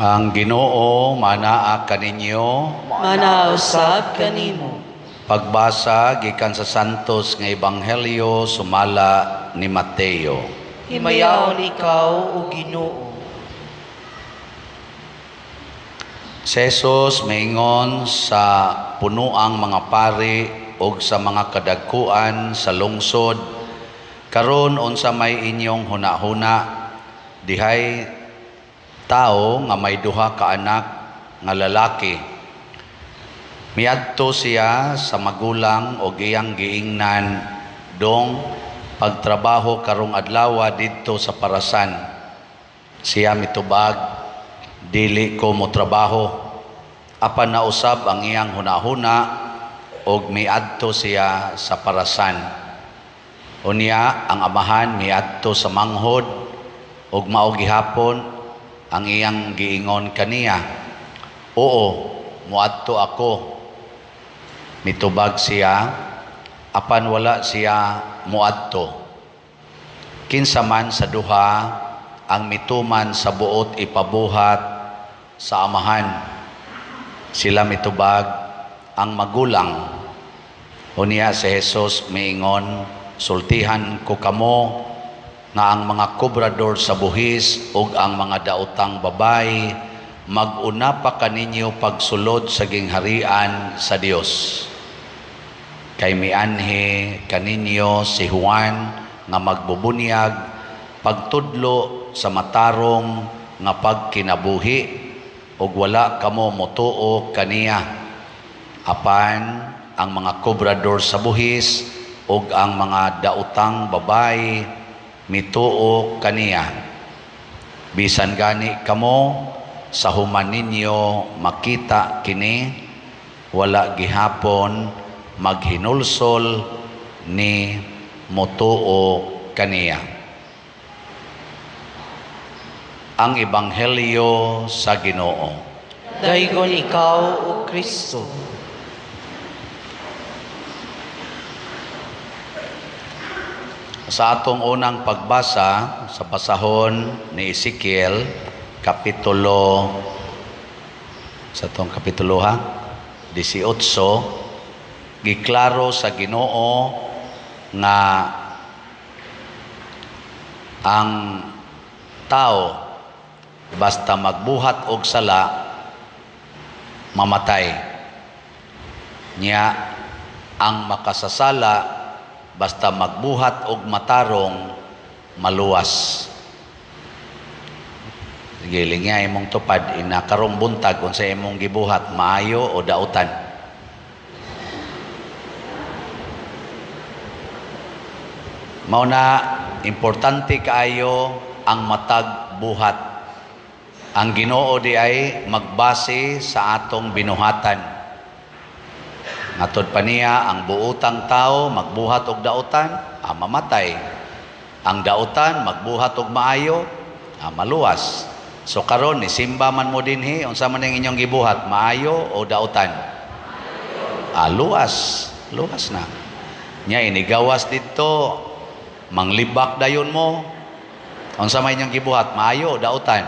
Ang Ginoo manaa kaninyo. Manaa usab kanimo. Pagbasa gikan sa Santos nga Ebanghelyo sumala ni Mateo. Himayaon ikaw, o Ginoo. Si Jesus maingon sa punuang mga pari ug sa mga kadagkuan sa lungsod, "Karon unsa may inyong hunahuna? Dihay tao nga may duha ka anak nga lalaki. Miadto siya sa magulang og iyang giingnan, 'Dong, pagtrabaho karong adlawa didto sa parasan.' Siya mitubag, 'Dili ko motrabaho.' Apan nausab ang iyang hunahuna og miadto siya sa parasan. Unya ang amahan miadto sa manghod ug mao gihapon ang iyang giingon kaniya, 'Oo, moadto ako.' Mitubag siya, apan wala siya moadto. Kinsa man sa duha ang mituman sa buot ipabuhat sa amahan?" Sila mitubag, "Ang magulang." Unya si Jesus miingon, "Sultihan ko kamo nga ang mga kobrador sa buhis ug ang mga daotang babay mag-una pa kaninyo pagsulod sa gingharian sa Dios. Kay mianhi kaninyo si Juan nga magbubunyag pagtudlo sa matarong nga pagkinabuhi ug wala kamo motuo kaniya. Apan ang mga kobrador sa buhis ug ang mga daotang babay mituo kaniya. Bisan gani kamo sa human ninyo makita kini, wala gihapon maghinulsol ni motuo kaniya." Ang Ebanghelyo sa Ginoo. Daygon ikaw, o Kristo. Sa atong unang pagbasa sa basahon ni Ezekiel kapitulo, sa atong kapitulo ha 18, giklaro sa Ginoo nga ang tao basta magbuhat og sala, mamatay. Nya ang makasasala basta magbuhat og matarong, maluwas. Sige, lingya imong tupad ina karong buntag, unsa imong gibuhat, maayo o dautan? Mao na importante kaayo ang matag buhat. Ang Ginoo di ay magbase sa atong binuhatan. Ngatod pa niya, ang buotang tao magbuhat og dautan, mamatay. Ang dautan magbuhat og maayo, maluwas. So karon ni simba man mo dinhi, unsa man ang inyong gibuhat, maayo o dautan? Luwas, luwas na. Nya inigawas didto, manglibak dayon mo. Unsa may inyong gibuhat, maayo o dautan?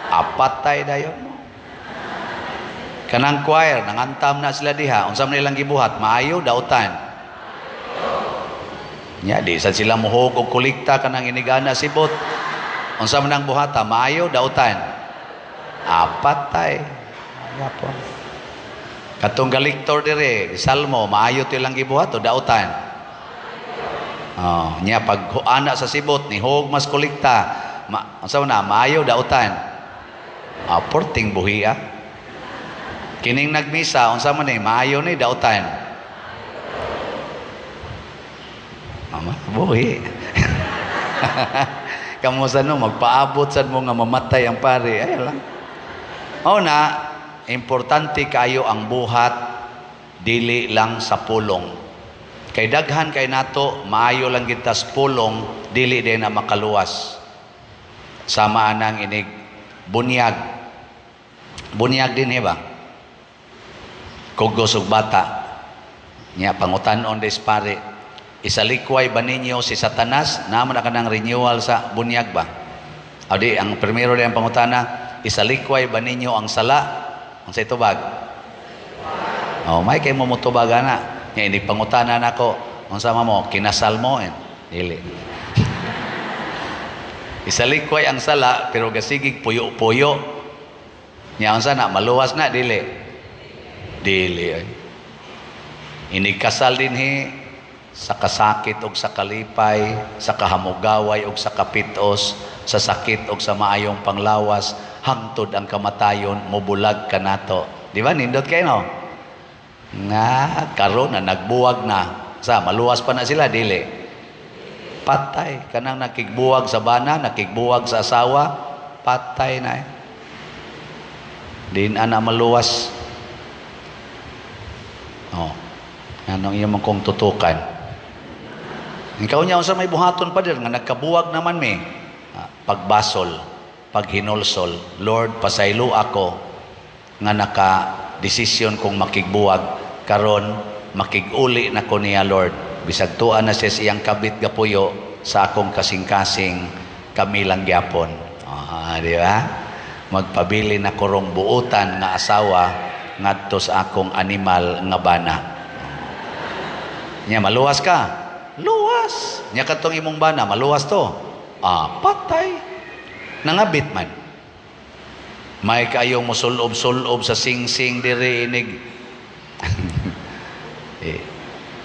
Apatay dayon mo. Kanang choir, nangantam na sila diha, unsa man ilang gibuhat, maayo, dautan? Nya di sad sila muhog og kolekta kanang inigana sibot. Unsa man ang buhata, maayo, dautan? Apatay. Yapon. Katong galiktor dire, salmo, maayo to ilang gibuhat o dautan? Oh, nya pag ana sa sibot ni hog mas kolekta, unsa man na, maayo, dautan? Porting buhi ah. Kining nagmisa, unsa man ni, maayo ni dautan? Mama, buhi. Kamo sa no, magpaabot sad mo nga mamatay ang pare. Ay lang. Mao na, importante kayo ang buhat, dili lang sa pulong. Kay daghan kay nato, maayo lang kita sa pulong, dili din na makaluwas. Sama anang inig bunyag. Bunyag din ba? Kugos og bata. Nya pangutan-on des pare. Isalikway ba ninyo si Satanas? Naman na kanang renewal sa bunyag ba? O di, ang primero di ang pangutana, Isalikway ba ninyo ang sala? Unsay tubag? Oh, may kay mo motubag ana. Nya ini pangutana nako, unsa man mo kinasal mo? Eh, dili. Isalikway ang sala pero gasigig puyo-puyo. Nya unsa na, maluwas na dili? Dili ay. Inig kasal dinhi, sa kasakit og sa kalipay, sa kahamugaway og sa kapitos, sa sakit og sa maayong panglawas, hangtod ang kamatayon mobulag kanato. Di ba nindot kay, no? Nga karon na nagbuwag na. Sa maluwas pa na sila, dili? Patay kanang nakigbuwag sa bana, nakigbuwag sa asawa, patay na eh. Di na maluwas. Oh. Anong iyong kong tutukan? Ikaw niya, unsa may buhaton, Pader, nga nagkabuwag naman mi? Ah, pagbasol, paghinulsol. Lord, pasaylo ako nga naka desisyon kong makigbuwag, karon makiguli na ko niya, Lord. Bisag tuan na siya sa iyang kabit gapuyo sa akong kasing-kasing, kami lang gyapon. Ah, di ba? Magpabili na korong buutan nga asawa ngadto sa akong animal nga bana. Nya maluwas ka. Luwas. Nya katong imong bana, maluwas to. Ah, patay. Nangabit man. May kayong musulob-sulob sa sing-sing diri inig. Eh,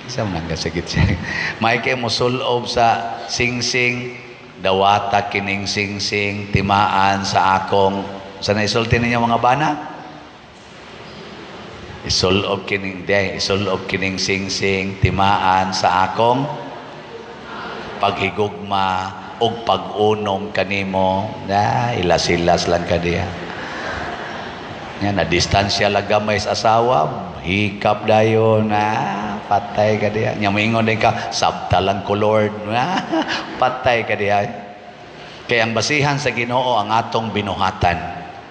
isa man ang kasakit siya. May kay musulob sa sing-sing, dawata kining sing-sing, timaan sa akong, sa naisulti ninyo mga bana? Isulob kining de, isulob kining sing-sing, timaan sa akong paghigugma og pag-unong kanimo. Na ilas-ilas lang ka diya. Nya na distansya lang gamay sa asawa, hikap dayon na patay ka diya. Nya moingon din ka, "Sabta lang ko, Lord." Na patay ka diya. Kaya ang basihan sa Ginoo ang atong binuhatan,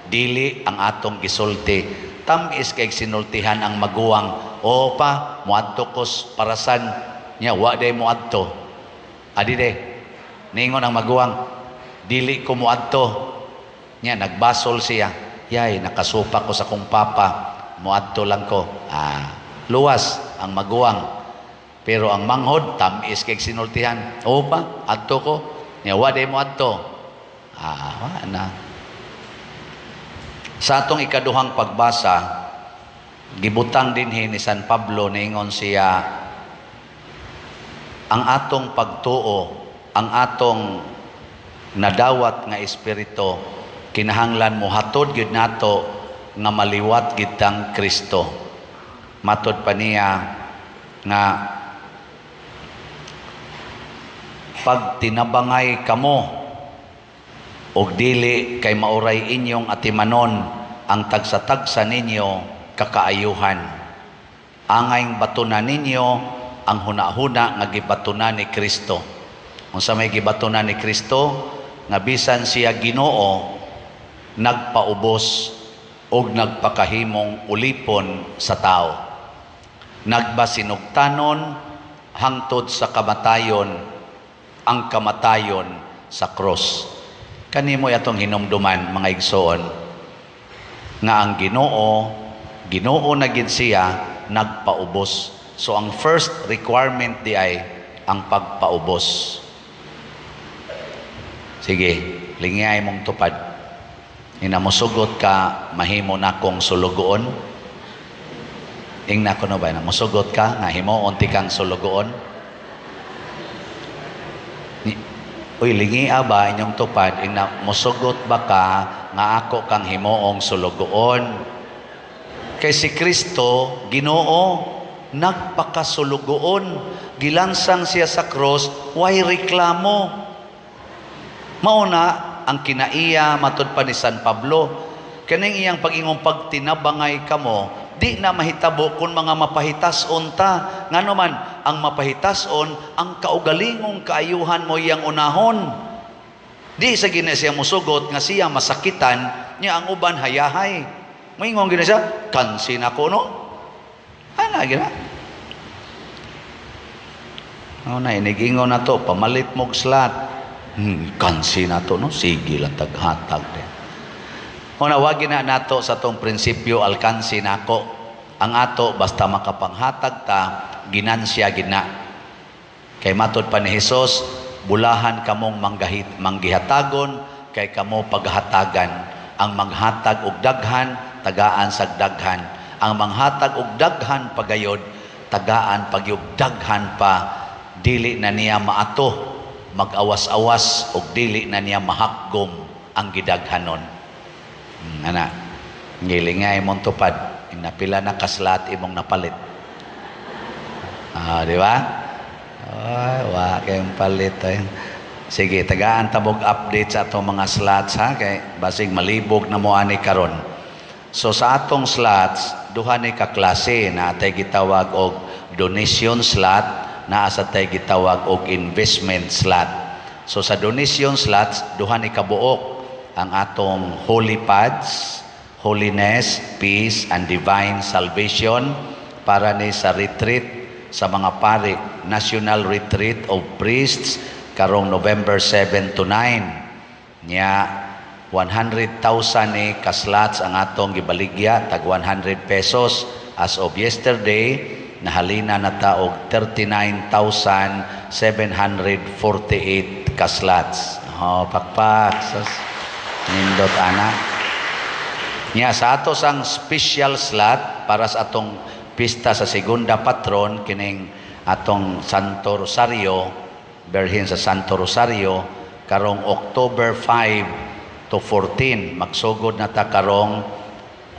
dili ang atong gisulti. Tamis kay sinultihan ang maguwang. "O pa, muadto kos parasan." Nya wa day muadto. Adi de. Ningon ang maguwang, "Dili ko muadto." Nya nagbasol siya. "Yay, nakasupa ko sa kong papa. Muadto lang ko." Ah, luwas ang maguwang. Pero ang manghod, tamis kay sinultihan. "O pa, adto ko." Nya wa day muadto. Ah, wa na. Sa atong ikaduhang pagbasa, gibutang dinhi ni San Pablo, niingon siya, ang atong pagtuo, ang atong nadawat nga espiritu, kinahanglan mohatod gyud nato nga maliwat gitang Kristo. Matod pa niya nga pag tinabangay kamo og dili kay mauray inyong atimanon ang tagsa-tagsa ninyo kakaayuhan. Angayng batuna ninyo ang hunahuna nga gibatuna ni Kristo. Unsa may gibatuna ni Kristo? Nga bisan siya Ginoo, nagpaubos og nagpakahimong ulipon sa tao. Nagbasinugtanon hangtod sa kamatayon, ang kamatayon sa cross. Kanimo atong hinumduman, mga igsoon, nga ang Ginoo, Ginoo na gid siya, nagpaubos. So ang first requirement di ay ang pagpaubos. Sige, lingay mong tupad. Ina musugot ka, mahimo na kong sulugoon. Ingna ko no ba, na musugot ka, nga himuon ti kang sulugoon. Uy, lingia ba inyong tupad, ingna, musugot ba ka nga ako kang himuong sulugoon? Kay si Kristo, Ginoo, nagpakasulugoon. Gilansang siya sa cross, way reklamo. Mauna ang kinaiya, matud pa ni San Pablo, kaning iyang pag-ingong pagtinabangay kamo, di na mahitabo kung mga mapahitason ta. Ngano man, ang mapahitason, ang kaugalingong kaayuhan mo iyang unahon. Di sa gina siya musugot nga siya masakitan, niya ang uban hayahay. Moingon gina siya, "Kansin ako, no?" Ana gina. Ano na, inigingon na to, "Pamalit mog slot." "Kansin na to, no? Sige lang, taghatag din." Muna wagi na nato sa atong prinsipyo alkansi nako. Ang ato basta makapanghatag ta, ginansya gina. Kay matod pa ni Hesus, bulahan kamong manggahit, manggihatagon kay kamo paghatagan. Ang maghatag og daghan, tagaan sag daghan. Ang manghatag og daghan pagayod, tagaan pagyog daghan pa, dili na niya maato, mag-awas-awas og dili na niya mahakgom ang gidaghanon. Ana, ngilingay mong tupad, napila na ka-slot imong napalit. Ah, di ba? Ay, wa kayong palit ay. Sige, tagaan tabog update sa atong mga slots ha, kay basig malibog na mo ani karon. So sa atong slots, duha ni ka klase na atay gitawag og donation slot, naa sa tay gitawag og investment slot. So sa donation slots, duha ni kabuok ang atong Holy Pads, Holiness, Peace, and Divine Salvation para ni sa retreat sa mga pari, National Retreat of Priests karong November 7 to 9. Nya 100,000 ni ka-slots ang atong gibaligya, tag 100 pesos. As of yesterday, nahalina na ta og 39,748 ka-slots. Oh, pakpak. Sus. Nindot ana. Nya sa ato sang special slot para sa atong pista sa segunda patron, kining atong Santo Rosario, Berhin sa Santo Rosario, karong October 5 to 14, magsugod na ta karong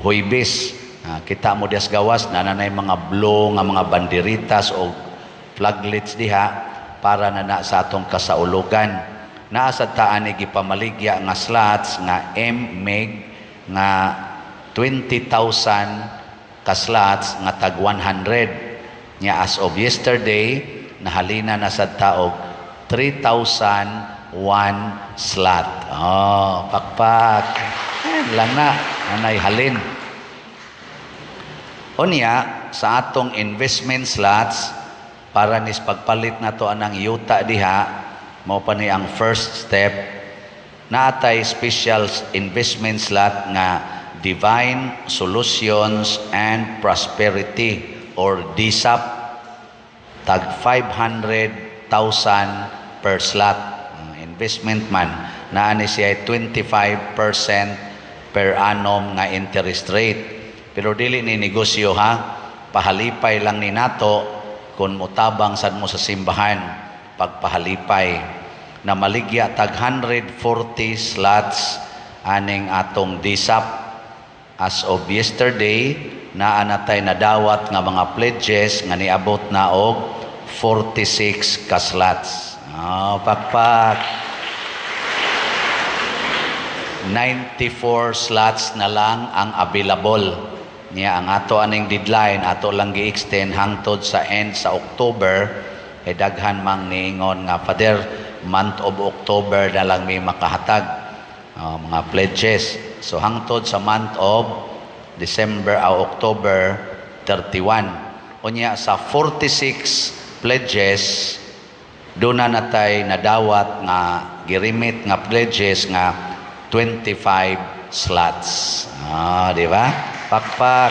Huybes. Ah, kita mo dias gawas na nanay mga blue nga mga banderitas o flaglets diha para na na sa atong kasaulugan. Naa sa taan ni gipamaligya nga slots nga MMEG nga 20,000 ka slots nga tag 100. Nya as of yesterday, nahalina na sa taog 3,001 slot. Oh, pakpak. Ayan lang na, nanay halin. Unya, sa atong investment slots, para nis pagpalit nato anang yuta diha, mao pa ni ang first step, naatay special investment slot nga Divine Solutions and Prosperity or DSAP, tag 500,000 per slot. Investment man naa ni siya 25% per annum nga interest rate, pero dili ni negosyo ha, pahalipay lang ni nato kung mutabang sad mo sa simbahan pagpahalipay. Na maligya tag 140 slots aning atong DSAP. As of yesterday, naa natay nadawat nga mga pledges nga niabot na og 46 ka slots. Oh, pakpak. 94 slots na lang ang available. Niya ang ato aning deadline, ato lang gi-extend hangtod sa end sa October, kay daghan mang niingon nga, "Father, month of October na lang may makahatag mga pledges." So hangtod sa month of December o October 31. Unya sa 46 pledges, doon na natay nadawat nga girimit nga pledges nga 25 slots. Ah, di ba? Pakpak.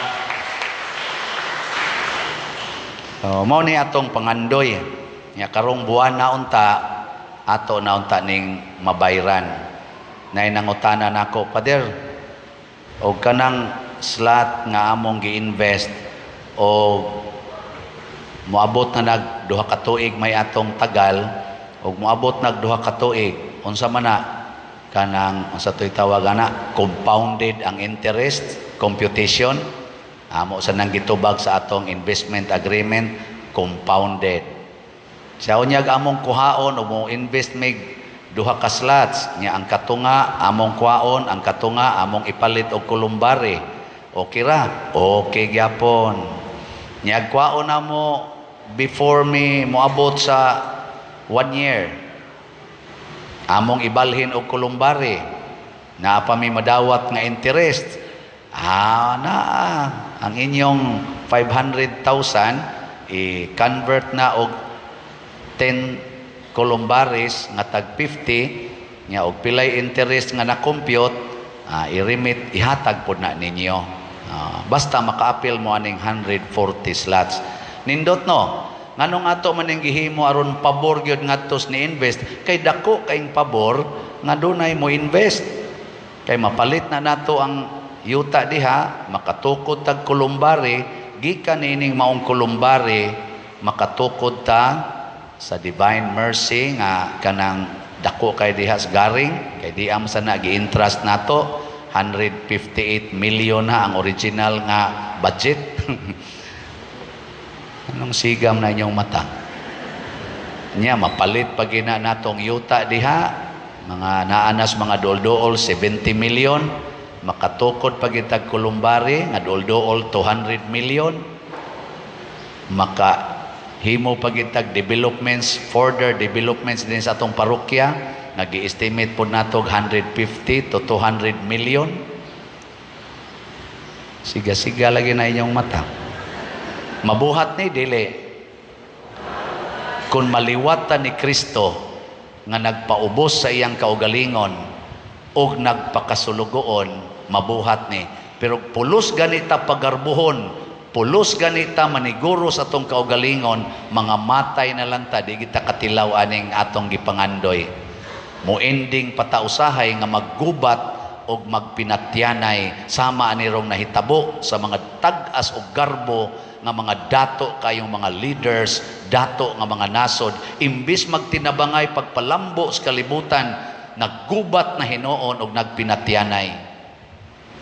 So, mao ni atong pangandoy. Nya karong buwan na unta, ato na unta ning mabayran. Nay nangutana nako, "Father, og kanang slot nga among gi-invest o moabot na nag 2 ka tuig may atong tagal, og moabot nag 2 ka tuig, unsa man na kanang unsa to'y tawag ana, compounded ang interest computation?" Amo sa nang gitubag sa atong investment agreement, compounded. Sa unyag among kuhaon o mo invest mig duha ka slots nya, ang katunga among kuhaon, ang katunga among ipalit og kolumbari, okay ra, okay gyapon. Nya kuhaon na mo before mi moabot sa one year, among ibalhin og kolumbari, naa pa mi madawat nga interest. Ah, naa ang inyong 500,000 i-convert na og 10 columbaris nga tag 50 nya, og pilay interest nga na-compute. I-remit, ihatag po na ninyo. Basta makaapil mo aning 140 slots. Nindot, no? Nganong ato man ning gihimo aron pabor gyud ngadto ni invest, kay dako kaing pabor nga dunay mo invest. Kay mapalit na nato ang yuta diha, makatukod tag columbary, gikan niining maong columbary, makatukod ta sa Divine Mercy nga kanang dako kay diha sa garing, kay di am sa na gi-entrust nato. 158 million na ang original nga budget. Anong sigam na inyong mata niya? Mapalit pa gina natong yuta diha, mga naanas mga dool-dool 70 million, makatukod pa gitag columbary nga dool-dool 200 million, maka himo pa gitag developments, further developments din sa atong parokya nga gi-estimate po nato 150 to 200 million. Siga-siga lagi na inyong mata. Mabuhat ni dili kung maliwatan ni Kristo nga nagpaubos sa iyang kaugalingon ug nagpakasulugoon? Mabuhat ni. Pero pulos ganita pagarbuhon, pulos ganita maniguro sa atong kaugalingon, mga matay na lang ta, di kita katilaw aning atong gipangandoy. Mo ending pa ta usahay nga maggubat og magpinatyanay, sama ani rong nahitabo sa mga tag-as og garbo nga mga dato kayong mga leaders, dato nga mga nasod. Imbis magtinabangay pagpalambo sa kalibutan, naggubat na hinuon og nagpinatyanay.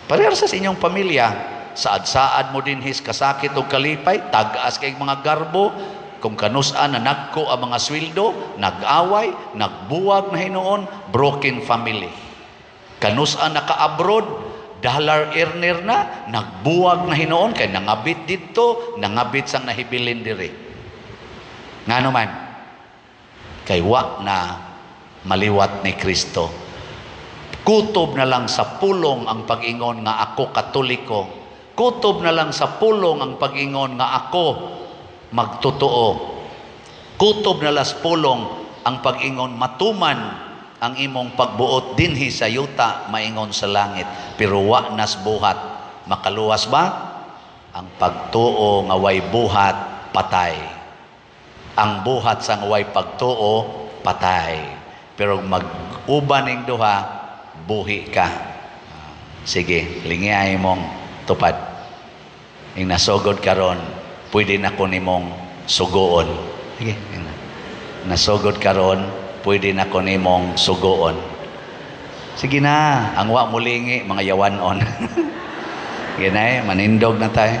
Parehas sa inyong pamilya, saad-saad mo dinhis kasakit og kalipay, tag-as kay mga garbo, kung kanus-an na nagko ang mga sweldo, nag-away, nagbuwag na hinuon, broken family. Kanus-an naka-abroad, dollar earner na, nagbuwag na hinuon kay nangabit didto, nangabit sang nahibilin diri. Ngano man? Kay wa na maliwat ni Kristo. Kutob na lang sa pulong ang pag-ingon nga ako Katoliko. Kutob na lang sa pulong ang pag-ingon nga ako magtotoo. Kutob na lang sa pulong ang pag-ingon matuman ang imong pagbuot dinhi sa yuta maingon sa langit. Pero wa nas buhat. Makaluwas ba? Ang pagtuo nga way buhat, patay. Ang buhat sang way pagtuo, patay. Pero mag-uban ning duha, buhi ka. Sige, lingi mong tupad. Ing nasugod karon, pwede na ko nimong suguon. Sige, nasugod karon, pwede na ko nimong suguon. Sige na, ang wa mulingi, mga yawanon. Sige na eh, manindog na tayo.